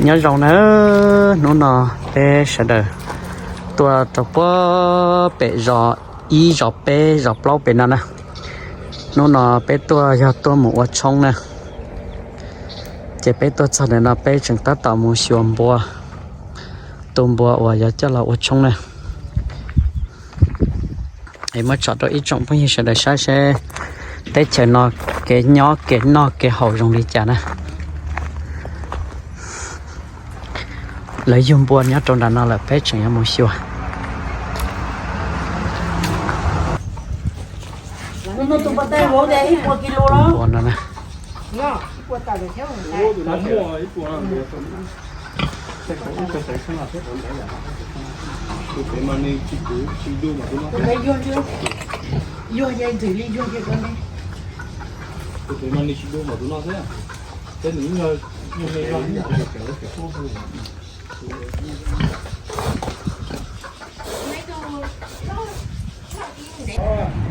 Nyob zoo nawb, hnub no peb sawv daws tuaj rau puag pem zos ib, zos peb, zos plaub pem no na. Hnub no peb tuaj yog tuaj mus ua tshoob na. Ces peb tuaj txog ntawm no peb tseem tab tom mus xyuas npua, tus npua uas yuav coj los ua tshoob na. Es muab tso rau ib tsoom phooj ywg sawv daws saib seb teb chaws no kev nyob kev noj kev haus zoo li cas na. Lawv yug npua nyob rau nram no lawm, peb tseem yuav mus xyuas. Npua no na.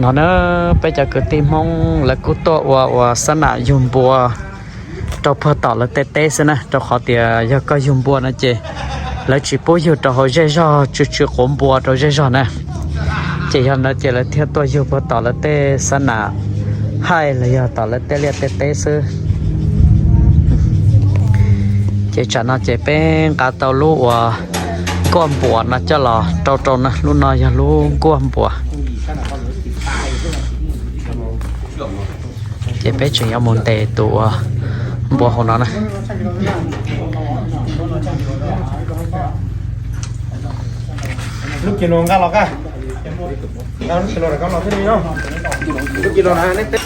No na, peb cov kwv tij Hmoob lawv kuj tuaj ua ua xab nam yug npua rau puag tom lawv tej teb xwb na, rau qhov tias yog koj yug npua no ces lawv tsis pub yug rau hauv zej zog, tsw tsw quav npua rau zej zog na. Ces yog ntawd ces lawv thiaj tuaj yug puag tom lawv tej xab nam haij los yog tom lawv tej liaj tej teb xwb. Ces tsam no ces peb nqa tau lub uas nkuaj npuas no coj los rau rau na, lub no yog lub nkuaj npuas. Ces peb tseem yuav mus ntes tus uas npua hauv no na. Lub kis lus nqa los, nqa lub kis lus rau koj los thiaj li no. Lub kis lus na, neb teb.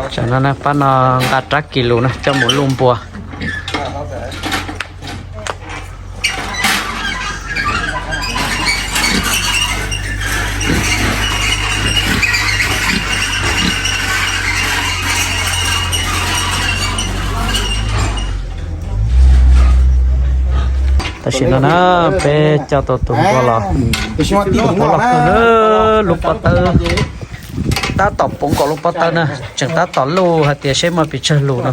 Tsam no na, pab no nqa rab kis lus na coj mus luj npua. Tam sim no na, peb coj tau tus npua los, tus npua los kawg na, lub pob tawb tab tom poob nkaus lub pob tawb na, tseem tab tom luj hais tias seb muaj pes tsawg lus no.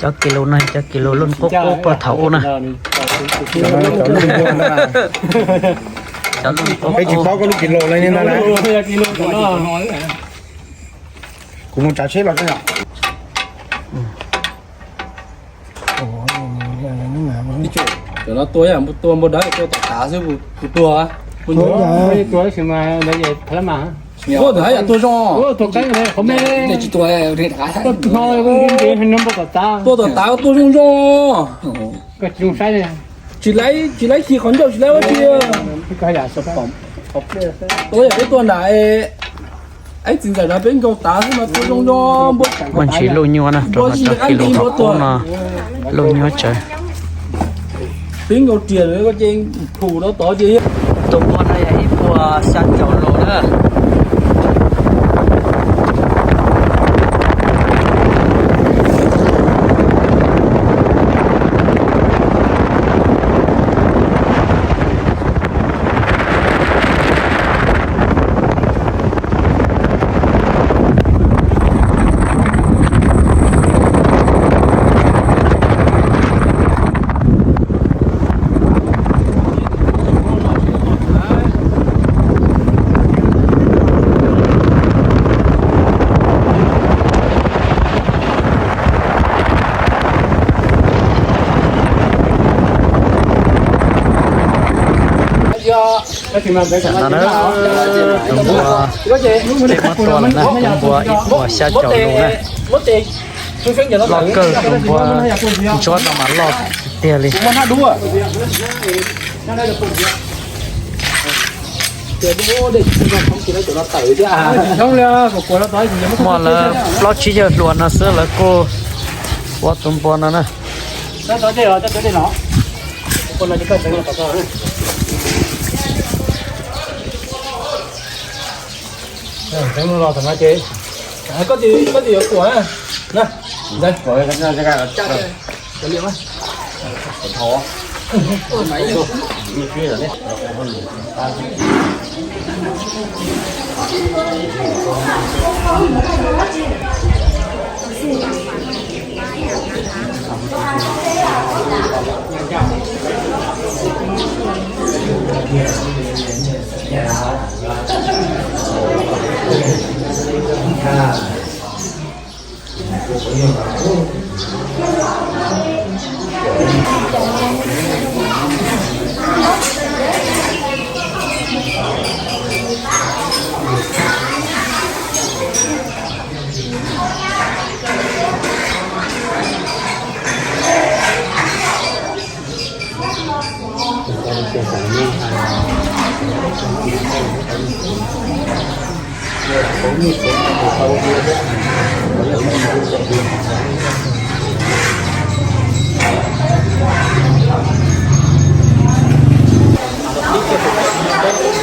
Cov kis lus no, cov kis lus luj qub qub puag thaum ub na. Peb tsis paub koj lub kis lus li ntag na. Kuv mus tsav tsheb los. Cov no tua, tua npua dawb tua tom tav xwb, kuv tua. Tua tom tav tua zoo zoo. Tsis laib, tsis laib khi qhov ncauj, tsis laib ua tsi. Tua yam peb tua nram, ib txiv ntxawm no peb nkaug tav xwb mas tua zoo zoo. Muaj ntsis luj nyuaj na, rau qhov cov kis lus thaum ub no luj nyuaj tsawv. Peb nkaug riam ces phum rau tod ces. Tus npua no yog ib npua xya caum lus na. Tam no na, tus npua, peb muab tua lawm na, tus npua ib puas xya caum lus na. Loj kawg, tus npua ntsuab no mas loj tiag tiag li. Muaj lawv plaub tsib caug hluas no xwb lawv kuj ua tus npua no na. Los tom no ces Koj tsis, koj tsis yuav kuam na. Na, ntawd.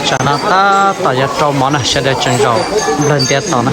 Tsam no tab tom yuav rau mov na, sawv daws tseem zaum nplawg ntiav tos na.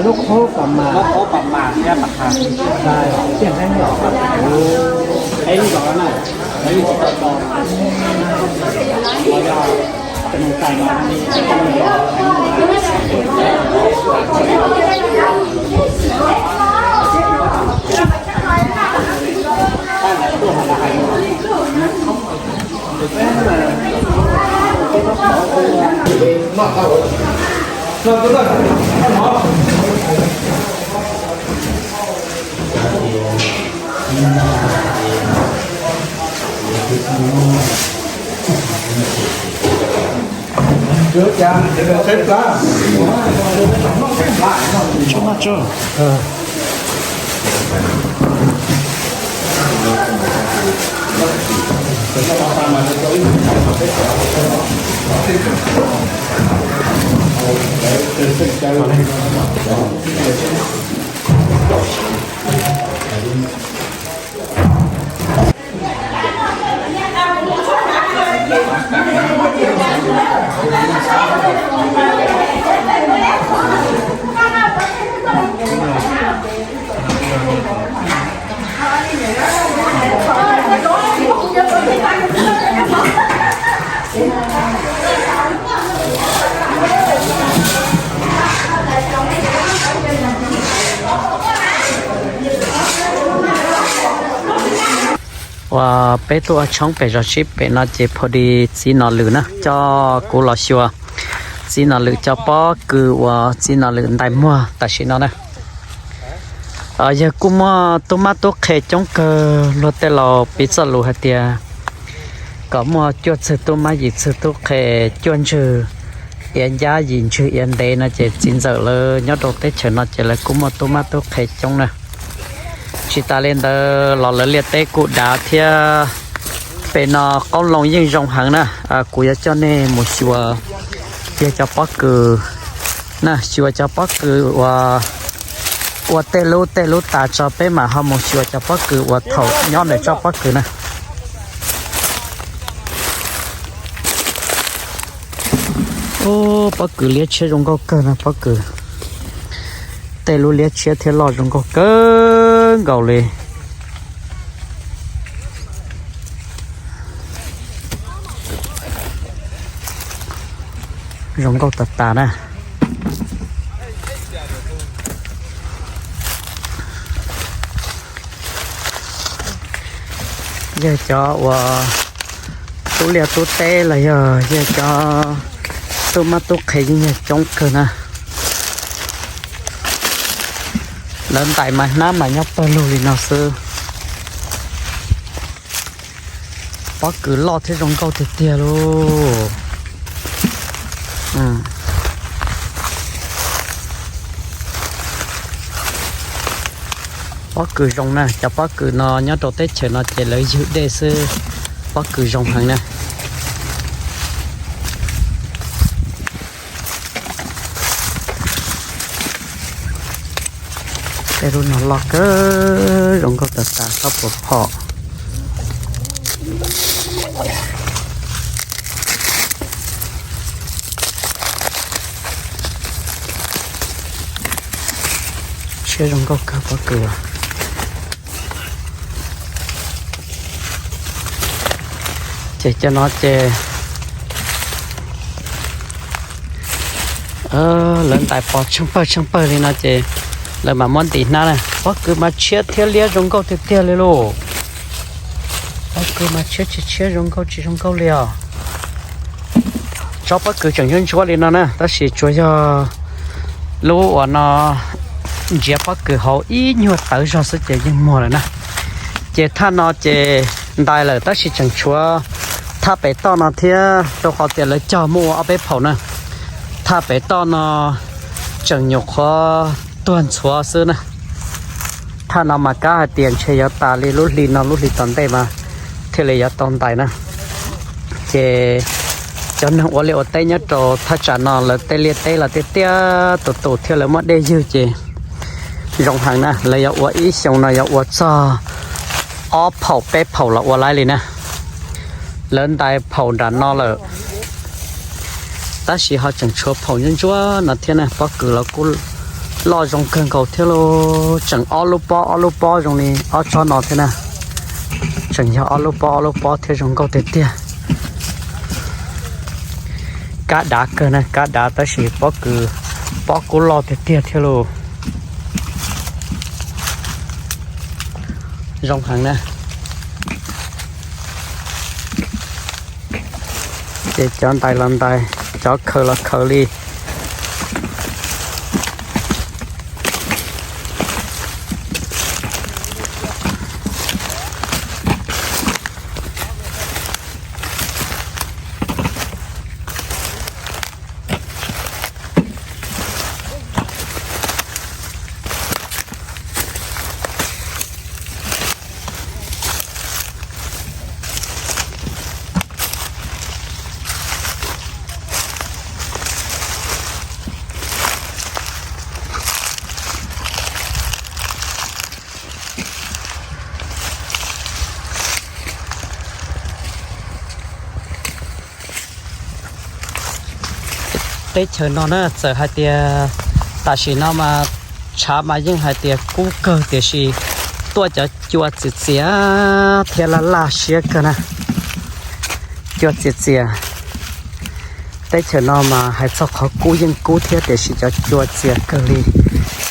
Lub qhov pam mas, tiaj neeb los, Uas peb tuaj ua tshoob pem zos sib pem no ces pha di txiv Nom Lwm na coj kuv los xyuas. Txiv Nom Lwm cov pob kws uas txiv Nom Lwm ntais muag tam sim no na. Yawg kuj muaj tub mab tub qhe coob kawg, luag tej laus piv txoj lus hais tias kom muaj cuaj txwg tub mab yim txwg tub qhe, cuaj ntswg Iav ncab yim ntswg iav ntev no ces txiv ntxawm lawv nyob rau teb chaws no ces lawv kuj muaj tub mab tub qhe coob na. Tsis tas li ntawd los lawv liaj teb kuj dav thiab. Pem no qoob loo yeej zoo heev na. Kuv yuav coj nej mus xyuas, yog cov pob kws na, xyuas cov pob kws uas ua tej lub tej lub tas tso peb mam ho mus xyuas cov pob kws uas thaum nyob ntawm tsob pob kws na. Ub, pob kws liab tshiab zoo nkauj kawg no, pob kws tej lub liab tshiab thiab loj zoo nkauj kawg nkaus li. Zoo nkauj tas tas na. Yog cov uas tub liaj tub teb los yog yog cov tub mab tub qhe yeej yog coob kawg na. Lawv ntais mas hnab mas nyob pawg lug li no xwb. Pob kws loj thiab zoo nkauj tiag tiag lauj. Pob kws zoo na, cov pob kws no nyob rau teb chaws no ces lawv ywg dej xwb, pob kws zoo heev na. Tej lub no loj kawg, zoo nkauj tas tas, txhob puas phom. Tshiab zoo nkauj kawg pob kws. Ces cov no ces lawv ntais pos tsheej pawg tsheej pawg li no ces lawv mam muab ntim hnab na. Pob kws mas tshiab thiab liab zoo nkauj tiag tiag li lauj. Pob kws mas tshiab tsis tshiab, zoo nkauj tsis zoo nkauj li os. Tsob pob kws tseem ntsuab ntsuab li no na, tab sis tsuas yog lub uas no ntsiav pob kws hauv ib nyuag tawv zog xwb ces yeej muag lawm na. Ces thaj no ces ntais lawm tab sis tseem tshuav thaj pem toj no thiab, rau qhov tias lawv cog muaj ua ob peb phaum na. Thaj pem toj no tseem nyuam qhuav tuag ntxhuav xwb na. Thaj no mas kav hais tias ntshe yuav tas li lub hli no lub hli tom ntej mas thiaj li yuav tau ntais na. Ces cov neeg ua liaj ua teb nyob rau thaj tsam no lawv tej liaj teb los tiaj tiaj tus tus thiab lawv muaj dej ywg ces zoo heev na. Lawv yuav ua ib xyoo no yuav ua txog ob phaum peb phaum los ua laib li na. Lawv ntais phaum nram no lawm, tab sis ho tseem tshuav phaum ntsuab ntsuab no thiab na. Pob kws los kuj loj zoo kawg nkaus thiab lauj, tseem ob lub pob ob lub pob zoo li ob tsob no thiab na. Tseem yog ob lub pob ob lub pob thiab zoo nkauj tiag tiag. Kab dav kawg na, kab dav tab sis pob kws, pob kuj loj tiag tiag thiab lauj. Zoo heev na. Ces cov ntais los ntais, cov khaws los khaws li. Teb chaws no na txawm hais tias tam sim no mas tshav mas yeej hais tias kub kawg tiam sis tuaj cov cua txias txias thiab laj laj siab kawg na. Cua txias txias. Teb chaws no mas hais txog qhov kub yeej kub thiab tiam sis cov cua txias kawg li.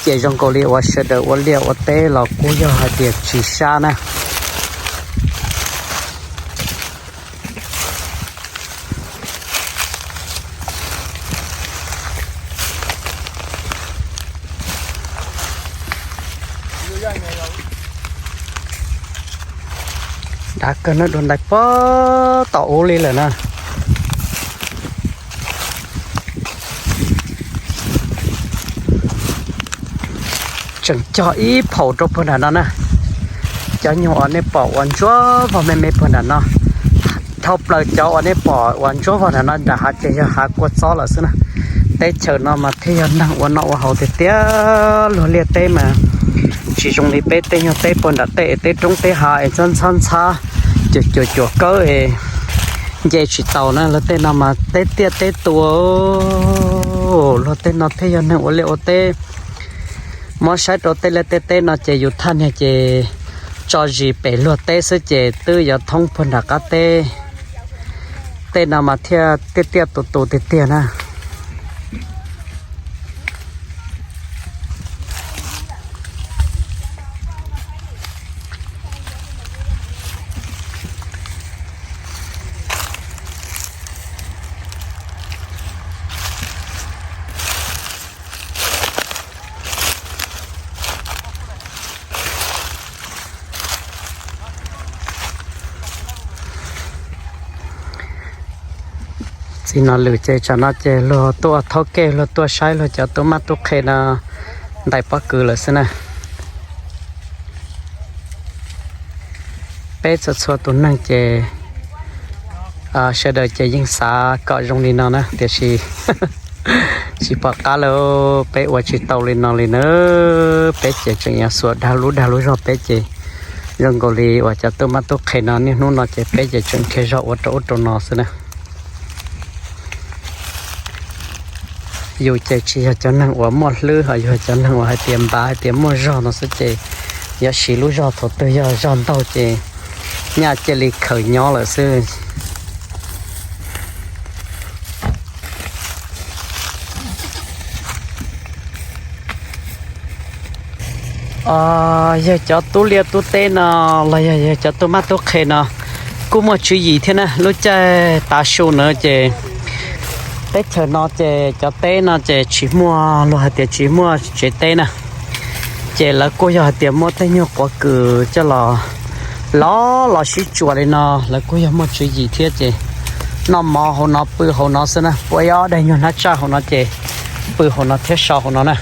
Ces zoo nkaus li uas sawv daws ua liaj ua teb los kuj yog hais tias tsis sab na. Dav kawg na, dua ntais puag tom ub li lawm na. Tseem cog ib phaum rau puag nram no na. Cov nyuag uas nej pom uas ntsuab vog me me puag nram no, dhau plaws cov uas nej pom uas ntsuab vog nram no nram hav ces yog hav kua txob lawm xwb na. Teb chaws no mas thiaj yog neeg ua noj ua haus tiag tiag. Luag liaj teb mas tsis zoo li peb tej nyuag teb puag nram tej teb roob teb hav es ntxhab ntxhab ntxhab, cuam cuam cuam kawb es nce tsis taus na. Luag tej no mas teb tiaj teb tua. Luag tej no thiaj yog neeg ua liaj ua teb. Muab saib rau tej liaj tej teb no ces yus thaj niag ces tso zis pem luag teb xwb ces twb yuav thoob puag nram qab teb. Tej no mas thiaj tiaj tiaj tus tus tiag tiag na. Txiv no lwm ces tsam no ces luag tuaj thaub kej luag tuaj saib luag cov tub mab tub qhe no ntais pob kws lawm xwb na. Peb txhua txhua tus neeg ces sawv daws ces yeej xav kom zoo li no na tiam sis tsis pom qab lawm, peb ua tsis tau li no li na. Peb ces tseem yuav xuas dag lub dag lub zog peb ces zoo nkaus li uas cov tub mab tub qhe no niaj hnub no ces peb ces tseem nrhiav zog ua rau ub rau no xwb na. Yus ces tsis yog cov neeg uas muaj hlwb ho yog cov neeg uas hais tias npav hais tias muaj zog no xwb ces yuav siv lub zog thaum twg yog zog ntaug ces nyaj cia li khaws nyob lawm xwb. Yawg cov tub liaj tub teb no los yog yawg cov tub mab tub qhe no kuj muaj tswv yim thiab na. Lub caij tav su na ces teb chaws no ces cov teb no ces tsis muaj, luag hais tias tsis muaj tsev teb na. Ces lawv kuj yog hais tias muab tej nyuag quav kws coj los los los sib tsuas li no, lawv kuj yog muaj tswv yim thiab ces noj mov hauv no pw hauv no xwb na. Puab ib ob daig nyuag hnab tsaj hauv no ces pw hauv no thiab so hauv no na.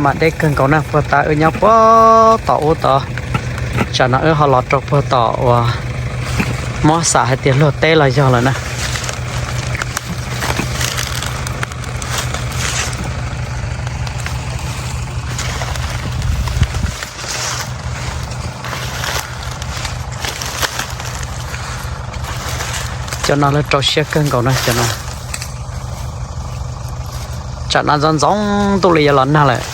Mas deb kawg nkaus na, puag ta wb nyob puag tom ub tod, tsam no wb ho los rau puag tom uas muab xam hais tias luag teb los yog lawm na. Cov no lawv rau siab kawg nkaus na cov no. Tsam no ntxoov ntxoov ntuj li yuav los nag lawm.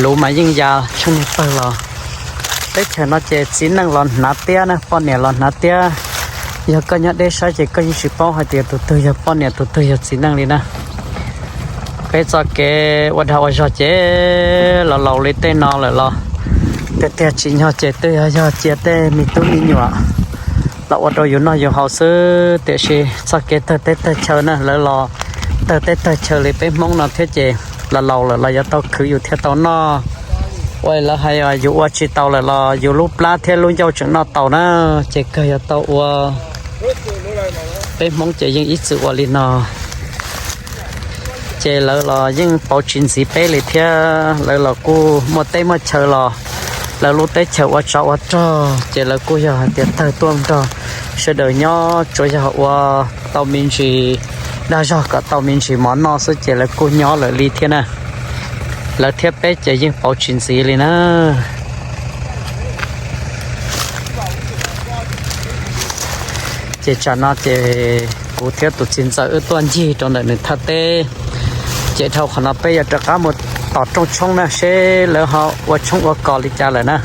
Luv mas yeej ya tsheej niag pawg los. Teb chaws no ces txiv neej los hnav tiab na, poj niam los hnav tiab. Yog koj nyob deb saib ces koj yeej tsis paub hais tias tus twg yog poj niam tus twg yog txiv neej li na. Peb txoj kev ua dag ua zog ces los laus li tej no lawm los tiag tiag tsim nyog ces twb yog yog cia tej me tub me nyuam los ua rau yus noj yus haus xwb, tiam sis txoj kev tawg teb tawg chaw na, lawv los tawg teb tawg chaw li peb Hmoob no thiab ces los laus lawm los yuav tau khwv yus thiaj tau noj. Ua lawv hais yus ua tsis tau lawm los yus lub plab thiab lub ncauj tseem noj tau na, ces kawg yuav tau ua. Peb Hmoob ces yeej ib txwm ua li no, ces lawv los yeej pauv tsis ntxiv peb li thiab. Lawv los kuj muaj teb muaj chaw los Lawv lub teb chaws ua tsov ua rog ces lawv kuj yog hais tias tawg tuaj nrog sawv daws nyob, tsuas yog ua tau me ntsis dag zog kom tau me ntsis mov noj xwb ces lawv kuj nyob lawm li thiab na. Lawv thiab peb ces yeej pauv tsis ntxiv li na. Ces tsam no ces kuv thiab tus txiv ntxawm wb tuaj ncig rau ntawm nws thaj teb, ces dhau qhov no peb yuav rov qab mus tom rooj tshoob na seb lawv ho ua tshoob ua kos li cas lawm na.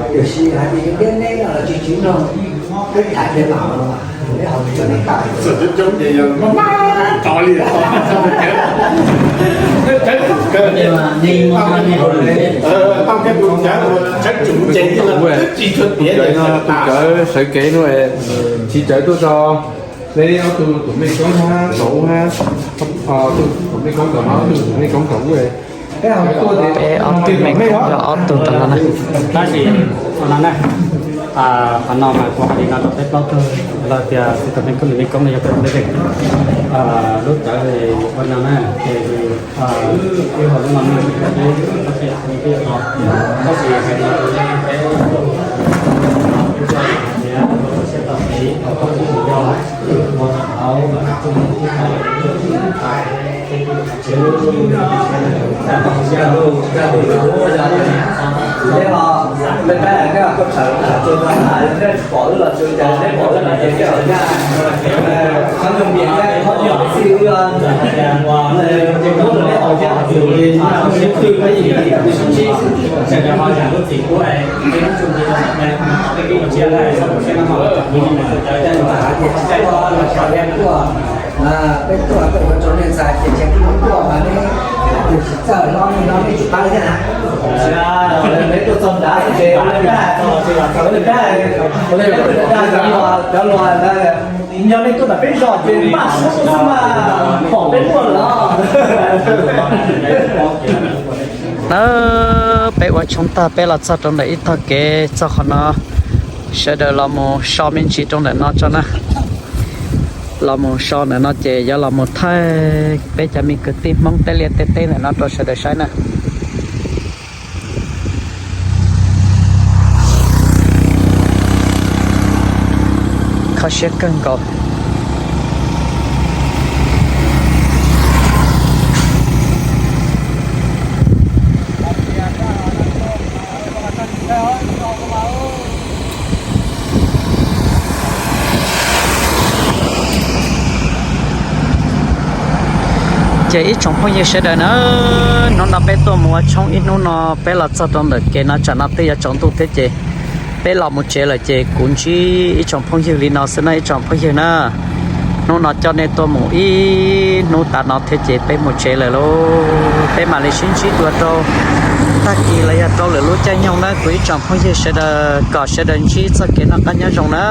Tiam sis hais tias yus thiab neb no los tsis tsis mloog, peb tham peb mam, peb ho tsis tau neb tawm. Txawm coob coob ces yog maj maj rov li. Tau kiag tus cawv, tshawb tsum ces twb tsis tshua tiav. Tus cawv sawv kev no, txiv cawv tuaj tso. Nej ob tug tus mej koob hab tau ub hab, tus mej koob tau no, tus mej koob tau ub. Peb ob tug mej koob yog ob tug tau no na. Tab sis no na, qhov no mas kuv hais li no rau peb plaub tug los tias txiv tus mej koob, tus mej koob no yog peb ua ntej, lub cawv ua no na, ces ib hauv lub no ne, tab sis hais no, Peb tuaj tuaj ua rau nej ntxhais ces tseem tuaj mas nej tus tsis txawj hlob nej hlob nej tsis paub thiab na. Peb tuaj txog nrad ces ua li ntawd, cov luag ntawd, yog nej tuaj ntawm peb zos ces maj suab xwb mas pom peb tuaj lawm. Nawb, peb ua tshoob tag peb los txog rau ntawm ib tog kev txog qhov no, sawv daws los mus so me ntsis rau ntawm no tso na. Los mus so ntawm no ces yuav los mus thaij peb cov me kwv tij Hmoob tej liaj tej teb ntawm no rau sawv daws saib na. Kho siab kawg nkaus. Ces ib tsoom phooj ywg sawv daws na, hnub no peb tuaj mus ua tshoob ib hnub no peb los txog rau ntawm kev no tsam no twb yuav tsaus ntuj thiab ces peb los mus tsev lawm ces kuv ntsib ib tsoom phooj ywg li no xwb na ib tsoom phooj ywg na. Hnub no coj nej tuaj mus ib hnub tas no thiab ces peb mus tsev lawm lauj. Peb mam li sib ntsib dua rau tag kis los yog rau lwm lub caij nyoog na kuv ib tsoom phooj ywg sawv daws, kom sawv daws ntsib txoj kev noj qab nyob zoo na.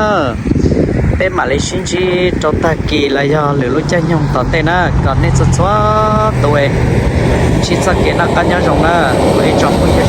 Peb mam li sib ntsib rau tag kis los yog lwm lub caij nyoog tom ntej na, kom nej txhua txhua tus ntsib txoj kev noj qab nyob zoo na kuv ib tsoom phooj ywg.